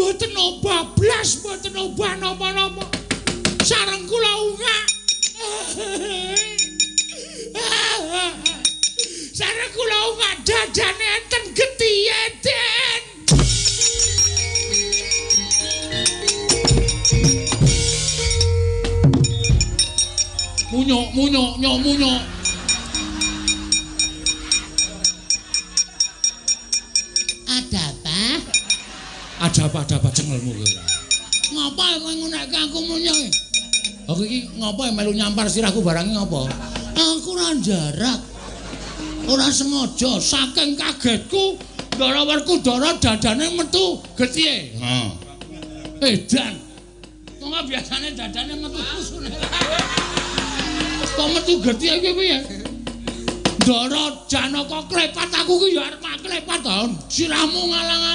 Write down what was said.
Mboten obah blas, mboten obah napa-napa. Sareng kula ungak. Sareng kula ungak dadane enten getihe, Den. Munyuk, munyuk, nyok munyuk. Ada apa? Ada apa, ada apa cengelmu kowe? Ngapa kowe ngunekke aku munyuk? Aku iki ngapa melu nyampar sirahku barang ngapa? Aku ora jarak. Ora sengaja saking kagetku Ndara Werkudara dadane metu getihe. Heeh. Edan. Wong biasane dadane metu pusune. Kok metu getihe iki piye? Ndara Janaka klepat aku ki ya arep klepat ta. Sirahmu ngalang-alang.